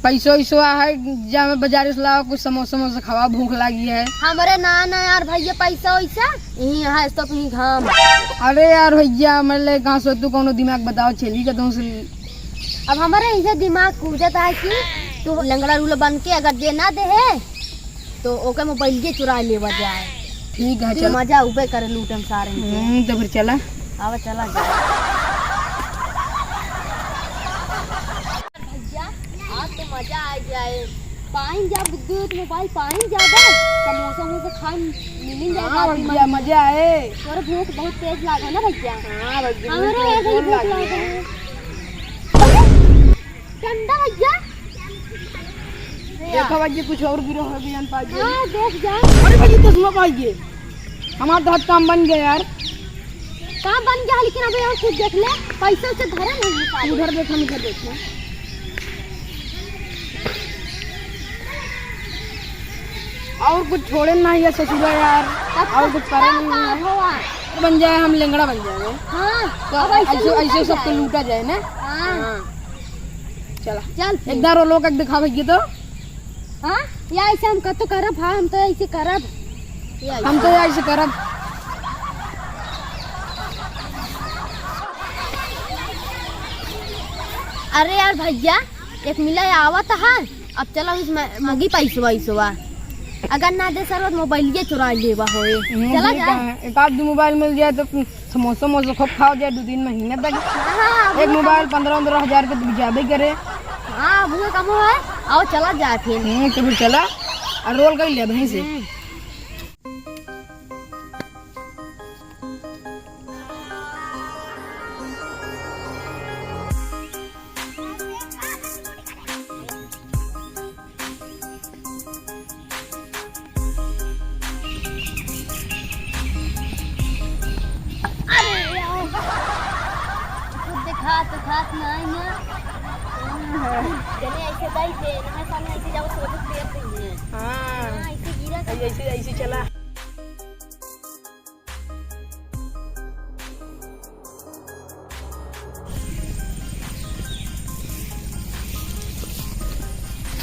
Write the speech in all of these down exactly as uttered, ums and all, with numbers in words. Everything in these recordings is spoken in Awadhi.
पैसो वैसो है, जा में बाजार से लावा, कुछ समोसा वमोसा खावा, भूख लागी है। हमरे ना, ना यार भैया, पैसा वैसा यहीं है, तो कहीं घाम। अरे यार भैया, हमरे लिए कहाँ से तू कौनो दिमाग बताओ, चली का तुमसे। अब हमरे इहे दिमाग कूदत है कि तू लंगड़ा लूला बन के अगर जे ना दे है, तो ओके मोबाइल के चुरा लेवा जाए। ठीक है, फिर चल। मजा उबे करे लूटम सारे के। हम्म, तो फिर चला। आवा, चला जा। भैया, आज तो मजा आ जाए। पाइन जा बुद्धू, तो मोबाइल पाइन जा बे। समोसा वमोसा खाए मिलिन जाए हाँ बाद में। भैया, मजा आए। तोरे भूख बहुत तेज लागा ना भैया? हाँ भैया, हमरो बहुत ऐसे ही जोर भूख लागी लागा है। है। अरे, डंडा भैया। देखा भैया, कुछ और गिरो है, बयान पा गया। हाँ, देख जा। अरे भैया, चश्मा पा गए। हमारा तो हाथ काम बन गया यार। काम बन गया, लेकिन अबे और कुछ देख ले, पैसे उसे धरे नहीं निकाले। उधर देख, हम इधर देख। और कुछ छोड़े ना ये ससुरा यार, तब और तो कुछ करे का नहीं काम है। होआ? बन जाए, हम लेंगड़ा बन जाए। हाँ, तो अब ऐसे ऐसे, लूटा ऐसे सबको जाए। लूटा जाए ना। हाँ। हाँ। चला। चल फिर। एक बार वो लोग दिखावे ये तो। हाँ? या ऐसे हम कतो करब, हाँ, हम तो ऐसे करब। या हम तो ऐसे। ऐसे करब। अरे यार भैया, एक मिला आवत है, अब चला उस म-, मगी पैसवा वैसवा। अगर ना दे सरवा तो मोबाइलिया चुरा लेवा होए। हम्म, चला ठीक जा। है। एक आध दो मोबाइल मिल जाए तो समोसा वमोसा खूब खाओ जाए, दो तीन महीने तक। हाँ, एक वो मोबाइल कम। पन्द्रह पन्द्रह हजार के तो ज्यादा ही करे। हाँ, वो कम है। आओ, चला जाए फिर। हम्म, तो फिर चला। और रोल कर लिया वहीं से। हम्म। अरे यार, कुछ दिखात, दिखात ना है ना। चले ऐसे दई दे, ना सामने ऐसे जाओ, सोच देर नहीं है। हाँ। हाँ, ऐसे गिरा था। ऐसे, ऐसे चला।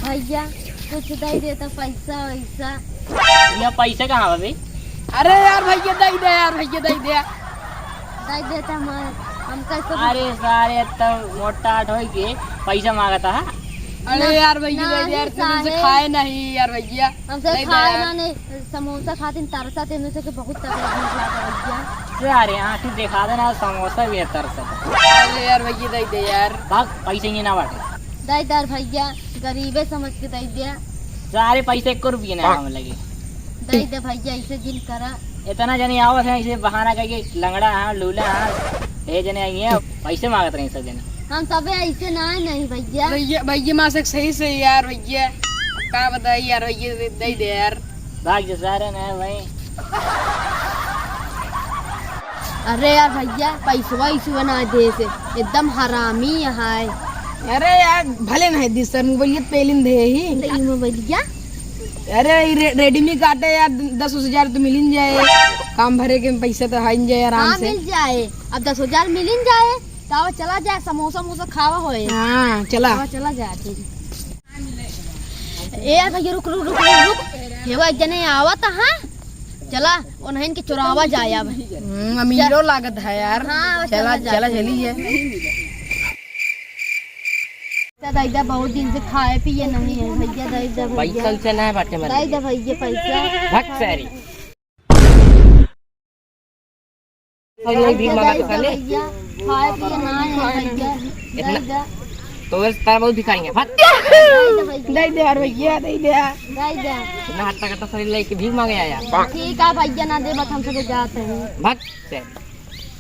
भैया, कुछ दे देता पैसा वैसा। यहाँ पैसा कहाँ बा बे? अरे यार भैया, दे दे यार भैया, दे दे। दे देता हम, हम कैसे अरे सारे, तब मोटा आठ होई के पैसा मांगता है। अरे ना, यार भैया, ना दे दे यार, ही तुमसे सारे। खाए नहीं यार भैया। हमसे दे दे खाए यार। ना नहीं। समोसा खातिर तरसत है, इनमें से कि बहुत तगड़ा भूख लागल भैया। अरे आँखी देखा देना, समोसा भी है तरसत। अरे यार भैया, दे दे यार। भाग, पैसे ही ना बाटे। दे दे यार भैया, गरीबे समझ के दे दे। सारे पैसे एको रुपये ना हम लगे। दे दे भैया, ऐसे जिन करा। इतना जने आवत है, ऐसे बहाना करके लंगड़ा है, लूला है, ये जने आई है, पैसे मांगत रहे सब जने। हम सबे ऐसे ना है नहीं भैया। भैया, भैया माँ से सही से यार भैया, का बताई यार भैया, दे, दे दे यार। भाग जा सारे ना भाई। अरे यार भैया, पैसवा इसवा ना दे से, एकदम हरामी यहाँ है। अरे यार, भले ना है दिस सर, मोबाइल ये पेलिन दे ही। ले मोबाइलिया। अरे, ई रे-, रेडमी काटे यार, दस हजार तो मिलिन जाए, काम भरे के पैसा तो हाइन जाए आराम हाँ, से। मिल जाए। अब दस हजार मिलिन जाए, तो चला जाए, समोसा वमोसा खावा होए। हाँ, चला। खावा चला जाए फिर। ए यार भैया, रुक, रुक, रुक, रुक, रुक। हेवा, एक जने आवत, हाँ? चला, उन्हन के चुरावा जाए अब। हम्म, अमीरो लागत है यार। हाँ, चला, चला जाए। चला, चली है। तो दादा, बहुत दिन से खाए पिए नहीं है भैया, दादा, भैया। पैसा उसा ना बाटे हमारे दादा, भैया, पैसा। भाग सारी। और नहीं भीख मांगा तो साले। भैया, खाए पिए ना है भैया। इतना दादा। तो वैसे तारा बहुत भिखारी है, भाग। दादा, भैया। दे दे यार भैया, दे दे यार। दादा। इतना हट्टा कट्टा शरीर लेके भीख मांगे आया। ठीक है भैया, ना दे, बस हम सब जाते हैं। भाग। से।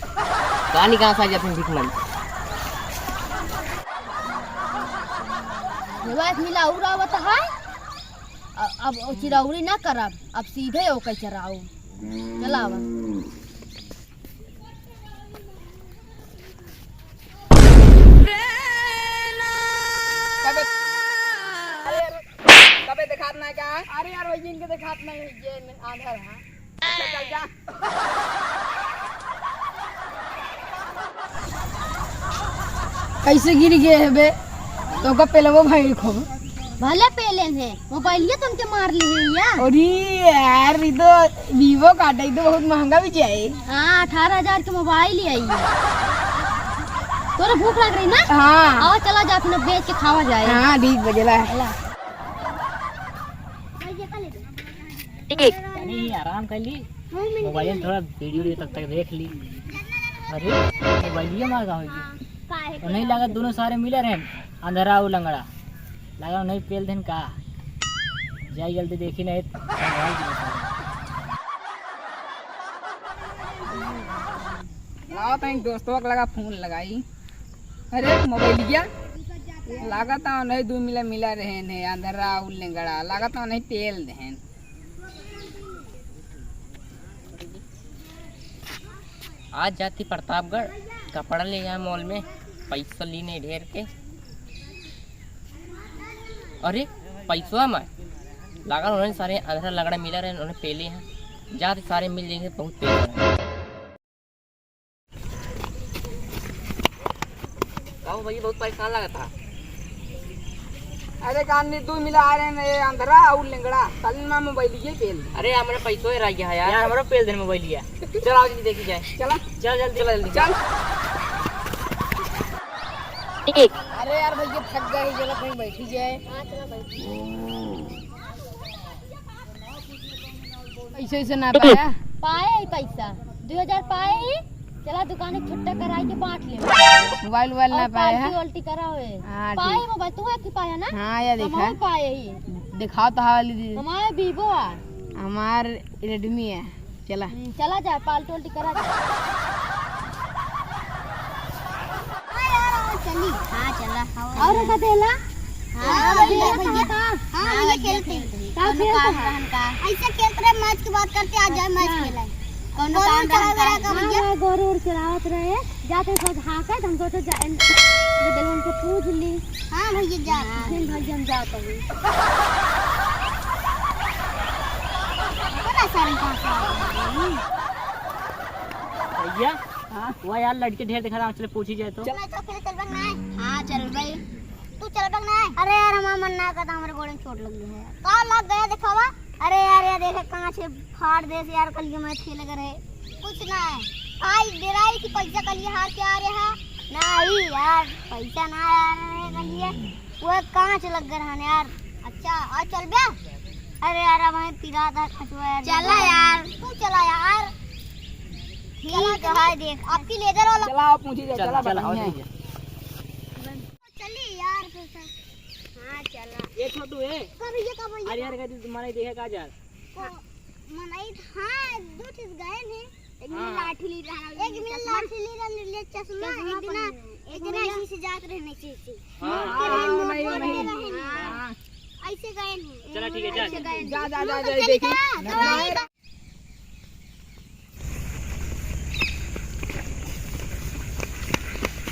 कहानी कहाँ से आ जाती है भीख मांग? ये बात मिला और आवत है। अ-, अब चिरौरी ना करब, अब सीधे ओके चराऊ। चलावा। कबे, अरे यार, कबे देखात ना का? अरे यार, वही इनके देखात नहीं, ये आंधर है। अच्छा, चल जा। कैसे गिर गए है बे? तो का पेलवो भाई खूब। भले पेलेन है, मोबाइलिया तो उनके मार ली है या। अरे यार, ये तो Vivo का है, ये तो बहुत महंगा भी जाए। हाँ, अठारह हजार के मोबाइल ही आई है। तोरा भूख लग रही ना? हाँ। आओ, चला जा, फिर बेच के खावा जाए। हाँ, ठीक बजेला। चला। ठीक। तनी आराम कर ली, मोबाइल में थोड़ा वीडियो तब तक देख ली। अरे, मोबाइलिया मार का हो गई? काहे? और नहीं लगा, दोनों सारे मिले रहे, अंधरा और लंगड़ा। लगा नहीं पेल देन का? जाई जल्दी देखी नहीं तो। लाओ तो एक दोस्तवा के लगा फोन लगाई। अरे मोबाइलिया, लागत है नहीं दू मिला मिला रहे ने, अंधरा और लंगड़ा, लागत है नहीं पेल देन। आज जाती प्रतापगढ़, कपड़ा ले आए मॉल में, पैसा लीने ढेर के। अरे, पैसवा में लागल, उन्होंने सारे अंधरा लंगड़ा मिला रहे, उन्होंने पेले हैं। जाते सारे मिल जाएंगे, बहुत पेले हैं। का हो भैया, बहुत परेशान लगा था। अरे कान नी, दू मिला आ रहे हैं, ये अंधरा और लंगड़ा, साले ना मोबाइल ये पेल। अरे, हमारे पैसो ही रह गया है यार। यार, हमारा पेल देन मोबाइल लिया। चल, आओ जल्दी देखी जाए। चला। चल, जल्दी। चला, जल्दी। चल। अरे यार, भैया थक गए, चलो कहीं बैठी जाए। हाँ, चलो बैठी। ऐसे, ऐसे ना पाया। पाए ही पैसा, दो हजार पाए ही। चला दुकान एक छुट्टा कराई के बांट ले। मोबाइल, वोबाइल ना और पाए है। पार्टी वार्टी करावे। हाँ, पाए ठीक। मोबाइल, तू है कि पाया ना? हाँ, या देखा। हमारे पाए ही। दिखाओ तो हाँ वाली दीदी। हमारे Vivo आ। हमार Redmi है। चला। हम्म, चला जा, पार्टी वार्टी करा जा। हाँ यार, चली। हाँ, चला। और का देला? हाँ, हाँ, भैया, भैया। हाँ, हाँ, भैया, भैया, खेलते हैं। खेलते हैं। का कौनो खेलते काम हैं? रहन का? ऐसे खेलत रहे, मैच की बात करते, आ जाए, मैच अच्छा। खेले। कौनो गोरू काम रहन का? चरावत रहे हाँ, भैया। हाँ, गोरू ओरू चरावत रहे, जाते सब झाँकत, हम सोचे जा-, इन-, ये दिलवन से पूछ ली। हाँ, भैया, जा। हाँ। फिर भैया, हम जात हई। बड़ा शर्म का भैया, हाँ? वह यार लड़के ढेर दिखा रहा, चले पूछी जाए तो। चल। मैं तो खेले चलबे ना। हाँ, चलबे। तू चलबे ना? अरे यार, हमार मन ना करता, हमारे गोड़े में चोट लग गई है। का लग गया दिखावा? अरे यार, ये देखे कांच फाड़ दे से यार, कल के मैच खेले करे। कुछ ना है। आई डेराई की पैसा कल ये हार के आ रहा है। नहीं यार, पैसा ना आ रहा है कल ये। वो कांच लग गए रहने यार। अच्छा, और चलबे? अरे यार, अब हमें पिरात है खचुआ यार। चला यार। तू चला यार। ठीक है, देख। आपकी लेदर वाला। चला, आप मुझे चला, चला, चला, बताओ, और ठीक है। चलिए यार, फिर से। हाँ, चला। ये छोटू है। का भैया, का भैया? अरे यार, कहते तुम्हारा ही देखे का जा? को-, मनई, हाँ, दो चीज गए हैं। एक मिला हाँ। लाठी ली रहा, एक मिला चश्मा। लाठी ली रहा, ले चश्मा, चश्मा एक दिन, पहन। एक दिन भैया। ऐसे से जात रहे नीचे से। हाँ, हाँ, हाँ, नहीं, नहीं। हाँ। ऐसे गए नहीं। चला, ठीक है, जा। ऐसे गए नहीं। जा, जा, जा, जा, देखी।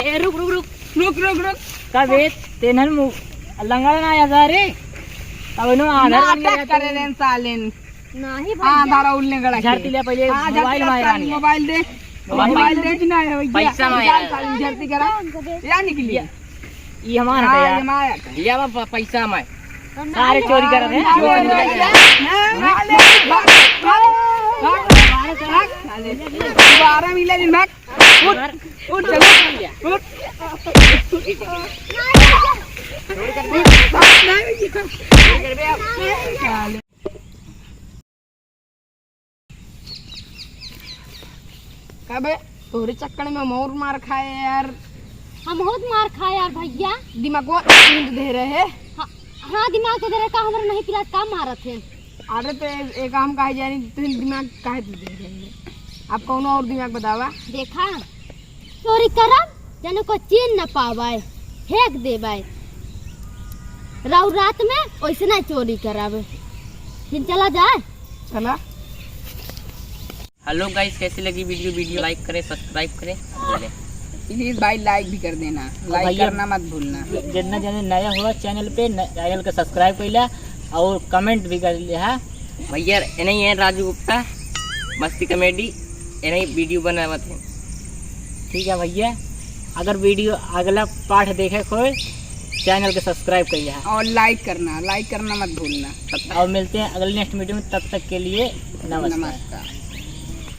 ए, रुक, रुक, रुक। रुक, रुक, रुक। का बे, तेनहन मु-, लंगड़ा ना आया था रे? तब इन्हों आधार नाटक करे रे सालेन। नहीं हाँ, भैया। धारा उल्ले गड़ा के। झाड़ तिलिया पहले हाँ, झाड़ मोबाइल तिलिया मार साले, रानी है। मोबाइल दे। मोबाइल मोबाइल दे। दे। कुछ ना है भैया। पैसा मार निकाल रानी। साले, झाड़ तिलिया करा। या निकली। ये हमारा हाँ, था यार। ये हमारा था। लिया बा प-, पैसा मार। सारे चोरी कर रहे हैं। हाँ, हाँ, हाँ, हाँ, हाँ, हाँ, हाँ, साले। दोबारा मिले दिन भाग। उठ, उठ, चलो, उठ। का बे, तोहरे चक्कर में हम और मार खाए यार। हम बहुत मार खाए यार भैया। दिमागवा कूद दे रहे। हाँ, हाँ, दिमाग तो दे रहे, का हमरा नहीं पिरात, का मारत है? अरे तो ए-, एक हम काहे जानी, तुम दिमाग काहे तू दे रहे? आप कौनो और दिमाग बतावा। देखा, चोरी करब, जने को चीन न पावे, फेंक देवे। राउर रात में वैसे नहीं चोरी करब। फिर चला जाए। चला। Hello guys, कैसी लगी वीडियो? वीडियो like करें, subscribe करें, बोले। Please भाई like भी कर देना, और like भैया, करना मत भूलना। जितना जने नया हुआ चैनल पे, न-, चैनल का subscribe कर लिया और comment भी कर लिया। भैया, ये नहीं है राजू गुप्ता, मस्ती comedy, ये नहीं वीडियो बनावत है। ठीक है भैया, अगर वीडियो अगला part देखे कोई चैनल के सब्सक्राइब करिए। और लाइक करना, लाइक करना मत भूलना। और मिलते हैं अगले नेक्स्ट वीडियो में, तब तक के लिए नमस्कार। नमस्कार।